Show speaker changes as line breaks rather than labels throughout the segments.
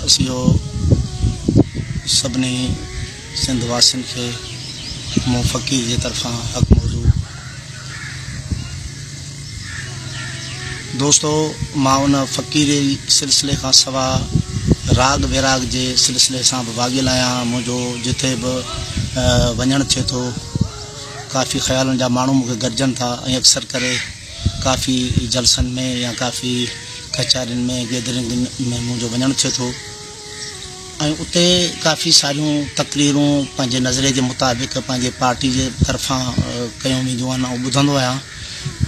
اهو سڀني سنڌ واسين کي مون فقير جي طرفان حق موضوع. دوستو مان ان فقيري سلسلي کان سوا راڳ ويراڳ جي سلسلي سان به واڳيل آهيان. منهنجو جتي به وڃڻ ٿئي ٿو ڪافي خيالن جا ماڻهو مون کي گڏجن ٿا ۽ اڪثر ڪري ڪافي جلسن ۾ يا ڪافي ڪچهرين ۾ گيدرنگن ۾ منهنجو وڃڻ ٿئي ٿو ۽ اتي ڪافي ساريون تقريرون پنهنجي نظريي جي مطابق پنهنجي پارٽي جي طرفان ڪيون وينديون آهن آئون ٻڌندو آهيان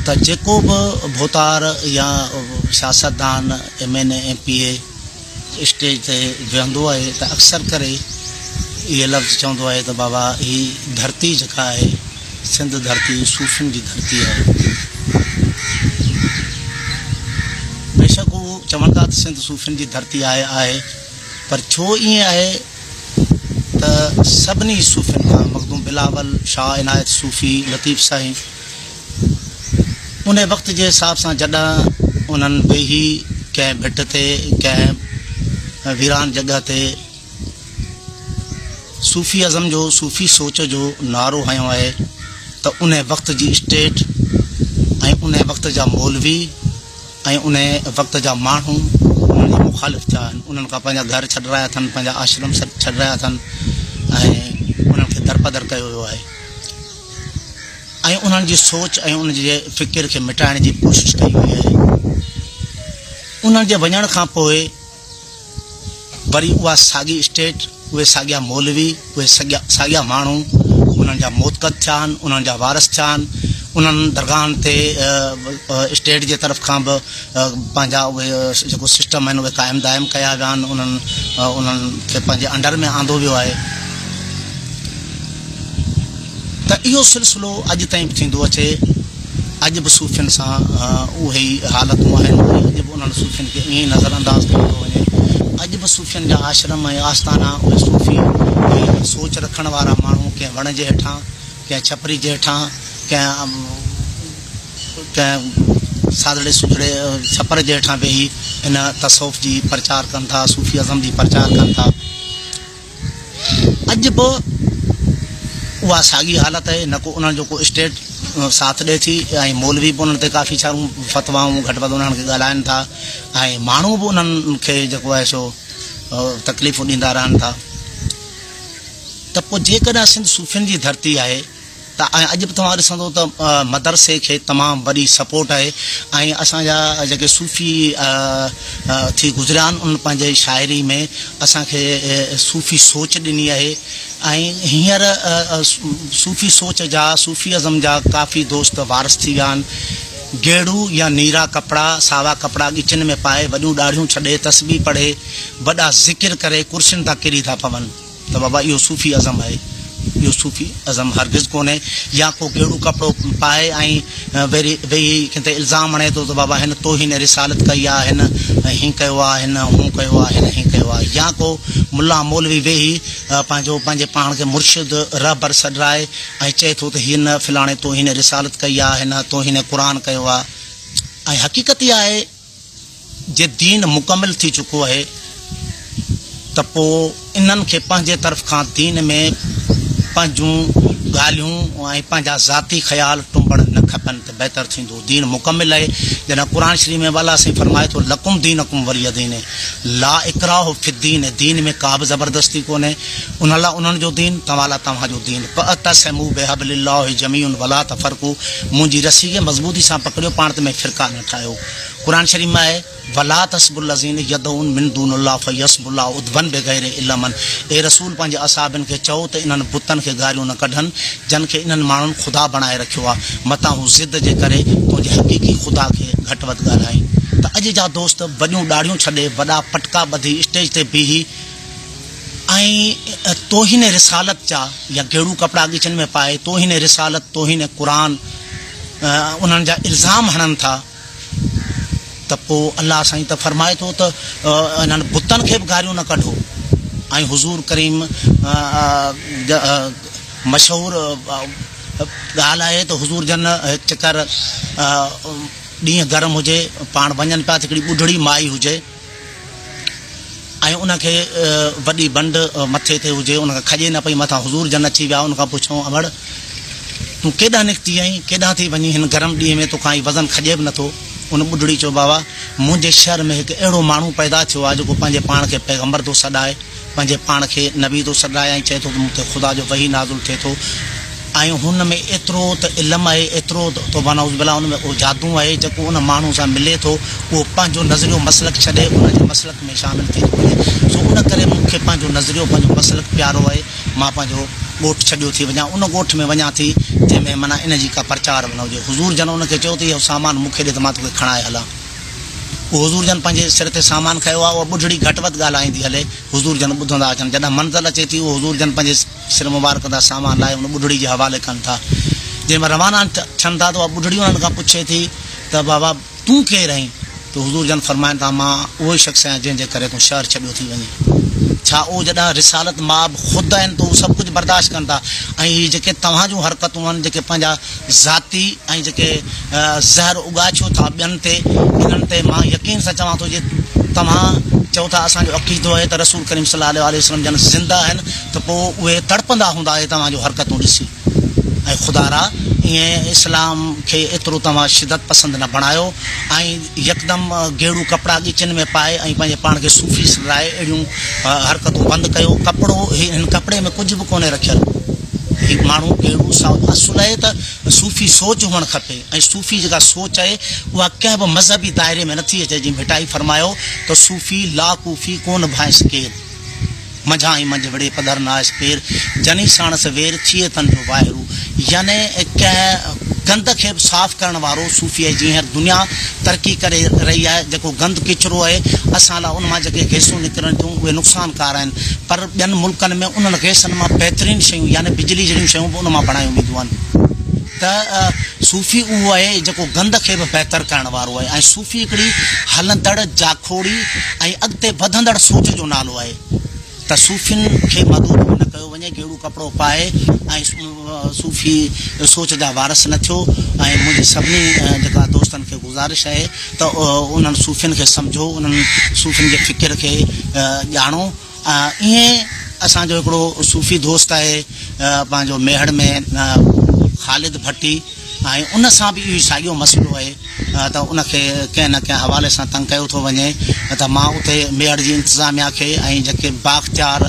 ته جيڪو به ڀوتار يا سياستدان M N A M P A stage تي ويهندو آهي ته اڪثر ڪري اهي لفظ چوندو آهي ته بابا هي ڌرتي جيڪا آهي سنڌ ڌرتي صوفين جي ڌرتي آهي. بيشڪ هو چون ٿا ته سنڌ صوفين جي ڌرتي آهي آهي پر ڇو ائين آهي ته سڀني صوفين کان مخدوم بلاول، شاهه عنايت صوفي، لطيف سائين ان وقت جي حساب سان جڏهن انهن ويهي ڪنهن ڀٽ تي ڪنهن ويران جڳهه تي صوفي ازم جو صوفي سوچ جو نعرو هنيو آهي ته ان وقت جي اسٽيٽ ۽ ان وقت جا مولوي ۽ ان وقت جا ماڻهو انهن جا مخالف ٿيا آهن انهن کان پنهنجا گهر ڇڏرايا اٿن پنهنجا آشرم ڇڏرايا اٿن ۽ انهن کي درپدر ڪيو ويو آهي ۽ انهن جي سوچ ۽ انهن جي فڪر کي مٽائڻ جي ڪوشش ڪئي وئي آهي انهن جي وڃڻ کان پوء وري اها ساڳي اسٽيٽ، اهي ساڳيا مولوي، اهي ساڳيا ماڻهو انهن جا معتقد ٿيا آهن، انهن جا وارث ٿيا آهن، انهن درگاهن تي اسٽيٽ جي طرف کان به پنهنجا اهي جيڪو سسٽم آهن اهي قائم دائم ڪيا ويا آهن، انهن انهن کي پنهنجي انڊر ۾ آندو ويو آهي. ته اهو سلسلو اڄ تائين به ٿيندو اچي. اڄ به صوفين سان اهي ئي حالتون آهن ۽ اڄ به انهن صوفين کي ائين ئي نظر انداز ڪيو ٿو وڃي. اڄ به صوفين جا آشرم ۽ آستانا اهي صوفي سوچ رکڻ وارا ماڻهو ڪنهن وڻ جي هيٺان، ڪنهن ڇپري جي هيٺان، ڪنهن ڪنهن سادڙي سجڙي ڇپر جي هيٺان ويهي ان تصوف جي پرچار ڪن ٿا، صوفي ازم جي پرچار ڪن ٿا. اڄ به اها ساڳي حالت آهي، نه ڪو انهن جو ڪو اسٽيٽ ساٿ ڏئي ٿي ۽ مولوي به انهن تي ڪافي ساريون فتوائون گهٽ وڌ انهن کي ڳالهائن ٿا ۽ ماڻهو به انهن کي جيڪو آهي سو تڪليفون ڏيندا رهن ٿا ته پوء جيڪڏهن سنڌ صوفين جي ڌرتي آهي ته ۽ اڄ به توهان ڏسندو ته مدرسي کي تمام وڏي سپورٽ آهي ۽ اسان جا جيڪي صوفي ٿي گذريا آهن انهن پنهنجي شاعري ۾ اسان کي صوفي سوچ ڏني آهي ۽ هينئر صوفي سوچ جا صوفي ازم جا ڪافي دوست وارث ٿي ويا آهن گيڙو يا نيرا ڪپڙا ساوا ڪپڙا ڳچين ۾ پائي وڏيون ڏاڙهيون ڇڏي تسبيح پڙهي وڏا ذڪر ڪري ڪرسين تان ڪري ٿا پون. ته بابا اهو صوفي ازم آهي، اهو صوفي ازم هرگز ڪونهي يا ڪو گيڙو ڪپڙو پائي ۽ وري ويهي ڪنهن تي الزام هڻي ٿو ته بابا هن توهين رسالت ڪئي آهي، هن هين ڪيو آهي، هن هون ڪيو آهي، هن هين ڪيو آهي يا ڪو ملا مولوي ويهي پنهنجو پنهنجي پاڻ کي مرشد رهبر سڏرائي ۽ چئي ٿو ته هن فلاڻي توهين رسالت ڪئي آهي، هن توهين قرآن ڪيو آهي ۽ حقيقت اها آهي جي دين مڪمل ٿي چڪو آهي ته پوء انهن کي پنهنجي طرف کان دين ۾ پنهنجون ڳالهيون ۽ پنهنجا ذاتي خيال ٽنبڻ نه کپن ته بهتر ٿيندو. دين مڪمل آهي جڏهن قرآن شريف ۾ به الله سائين فرمائي ٿو لڪم دينڪم ولي دين لا اڪراه في الدين دين ۾ ڪا به زبردستي ڪونهي انهن لاء انهن جو دين توهان لاء توهان جو دين فاعتصموا بحبل الله جميعا ولا تفرقوا منهنجي رسي کي مضبوطي سان پڪڙيو پاڻ ۾ فرقا نه ٺاهيو. قرآن شريف ۾ آهي، ولا تسبوا الذين يدعون من دون الله فيسبوا الله عدوا بغير علم اي رسول پنهنجي اصحابن کي چئو ته انهن بتن کي گاريون نه ڪڍن جن کي انهن ماڻهن خدا بڻائي رکيو آهي متان هو ضد جي ڪري تنهنجي حقيقي خدا کي گهٽ وڌ ڳالهائين ته اڄ جا دوست وڏيون ڏاڙهيون ڇڏي وڏا پٽڪا ٻڌي اسٽيج تي بيهي ۽ توهين رسالت جا يا گيڙو ڪپڙا ڳچين ۾ پائي توهين رسالت توهين قرآن انهن جا الزام هڻن ٿا ته پوء الله سائين ته فرمائي ٿو ته انهن بتن کي به گاريون نه ڪڍو ۽ حضور ڪريم مشهور ڳالهه آهي ته حضور جن هڪ چڪر ڏينهن گرم هجي پاڻ وڃن پيا ته هڪڙي ٻڍڙي مائي هجي. ۽ ان کي وڏي بنڊ مٿي تي هجي، ان کان کڄي نه پئي، مٿان حضور جن اچي ويا، ان کان پڇيائون، امڙ! تون ڪيڏانهن نڪتي آهين، ڪيڏانهن ٿي وڃين، هن گرم ڏينهن ۾ توکان هي وزن کڄي به نٿو. ان ٻڍڙي چيو، بابا! منهنجي شهر ۾ هڪ اهڙو ماڻهو پيدا ٿيو آهي، جيڪو پنهنجي پاڻ کي پيغمبر ٿو سڏائي، پنهنجي پاڻ کي نبي ٿو سڏرائي ۽ چئي ٿو ته مون تي خدا جو وحي نازل ٿئي ٿو ۽ هن ۾ ايترو ته علم آهي، ايترو ته توبه نعوذ بالله ان ۾ اهو جادو آهي، جيڪو ان ماڻهو سان ملي ٿو، اهو پنهنجو نظريو مسلڪ ڇڏي ان جي مسلڪ ۾ شامل ٿي ٿو وڃي. سو ان ڪري مون کي پنهنجو نظريو، پنهنجو مسلڪ پيارو آهي. مان پنهنجو ڳوٺ ڇڏيو ٿي وڃان، ان ڳوٺ ۾ وڃان ٿي، جنهن ۾ معنيٰ ان جي ڪا پرچار به نه هجي. حضور جن ان کي چيو ته اهو سامان مون کي ڏي ته مان توکي کڻائي هلان. اهو حضور جن پنهنجي سر تي سامان کنيو آهي، اها ٻڍڙي گهٽ وڌ ڳالهائيندي هلي، حضور جن ٻڌندا اچن. جڏهن منزل اچي ٿي، اهو حضور جن پنهنجي سر مبارڪ تان سامان لاهي ان ٻڍڙي جي حوالي ڪن ٿا. جنهن مهل روانا ٿين ٿا ته اها ٻڍڙي انهن کان پڇي ٿي ته بابا! تون ڪير آهين؟ ته حضور جن فرمائن ٿا، مان اهو ئي شخص آهيان جنهن جي ڪري تون شهر ڇڏيو ٿي وڃين. ڇا اهو جڏهن رسالت مآب خود آهن ته هو سڀ ڪجهه برداشت ڪن ٿا ۽ هي جيڪي توهان جون حرڪتون آهن، جيڪي پنهنجا ذاتي ۽ جيڪي زهر اڳاڇيو ٿا ٻين تي، انهن تي مان يقين سان چوان ٿو جي توهان چئو ٿا اسان جو عقيدو آهي ته رسول ڪريم صلي الله عليه وسلم جن زنده آهن ته پوء اهي تڙپندا هوندا اهي توهان جون حرڪتون ڏسي. ۽ خدارا ائين اسلام کي ايترو توهان شدت پسند نه بڻايو ۽ يڪدم گيڙو ڪپڙا ڳچين ۾ پائي ۽ پنهنجي پاڻ کي صوفي سڏرائي اهڙيون حرڪتون بند ڪيو ڪپڙو هي هن ڪپڙي ۾ ڪجهه به ڪونهي رکيل هي ماڻهو گيڙو سائو اصل آهي ته صوفي سوچ هئڻ کپي ۽ صوفي جيڪا سوچ آهي اها ڪنهن به مذهبي دائري ۾ نٿي اچي جيئن ڀٽائي فرمايو ته صوفي لا ڪوفي ڪونه ڀانئس ڪير. منجهان ئي منجهه وڙهي پڌر ناهيس پير، جني ساڻس وير، ٿئي تن جو واهرو. يعني ڪنهن گند کي به صاف ڪرڻ وارو صوفي آهي. جيئن هينئر دنيا ترقي ڪري رهي آهي، جيڪو گند ڪچرو آهي، اسان لاء ان مان جيڪي گئسون نڪرن ٿيون، اهي نقصانڪار آهن. پر ٻين ملڪن ۾ انهن گئسن مان بهترين شيون يعني بجلي جهڙيون شيون به ان مان بڻايون وينديون آهن. ته صوفي اهو آهي جيڪو گند کي به بهتر ڪرڻ وارو آهي ۽ صوفي هڪڙي هلندڙ، جاکوڙي ۽ اڳتي وڌندڙ سوچ جو نالو آهي ته صوفين کي محدود به نه ڪيو وڃي، گيڙو ڪپڙو پائي ۽ صوفي سوچ جا وارث نه ٿيو ۽ منهنجي سڀني جيڪا دوستن کي گذارش آهي ته انهن صوفين کي سمجهو، انهن صوفين جي فڪر کي ڄاڻو. ائين اسان جو هڪڙو صوفي دوست آهي پنهنجو ميهڙ ۾ خالد ڀٽي ۽ ان سان به اهو ساڳيو مسئلو آهي ته ان کي ڪنهن نه ڪنهن حوالي سان تنگ ڪيو ٿو وڃي ته مان اتي ميهڙ جي انتظاميا کي ۽ جيڪي بااختيار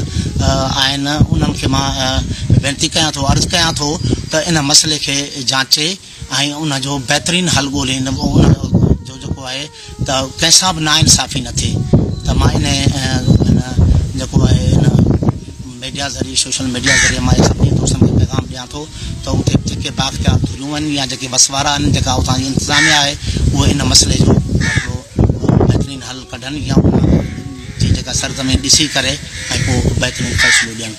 آهن انهن کي مان وينتي ڪيان ٿو عرض ڪيان ٿو ته ان مسئلي کي جانچي ۽ ان جو بهترين حل ڳولين ان جو جيڪو آهي ته ڪنهن سان به ناانصافي نه ٿئي ته مان ان ان جيڪو آهي ان ميڊيا ذريعي سوشل ميڊيا ذريعي مان سڀني دوستن کي پيغام ڏيان ٿو ته اتي جيڪي بااختيار ڌريون آهن يا جيڪي وس وارا آهن جيڪا اتان جي انتظاميا آهي اهي ان مسئلي جو هڪڙو بهترين حل ڪڍن يا ان جي جيڪا سرزمين ڏسي ڪري ۽ پوء بهترين فيصلو ڏين.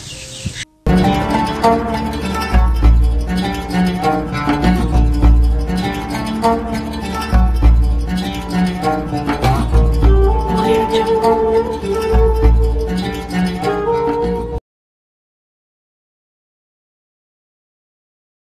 Audio Jungle.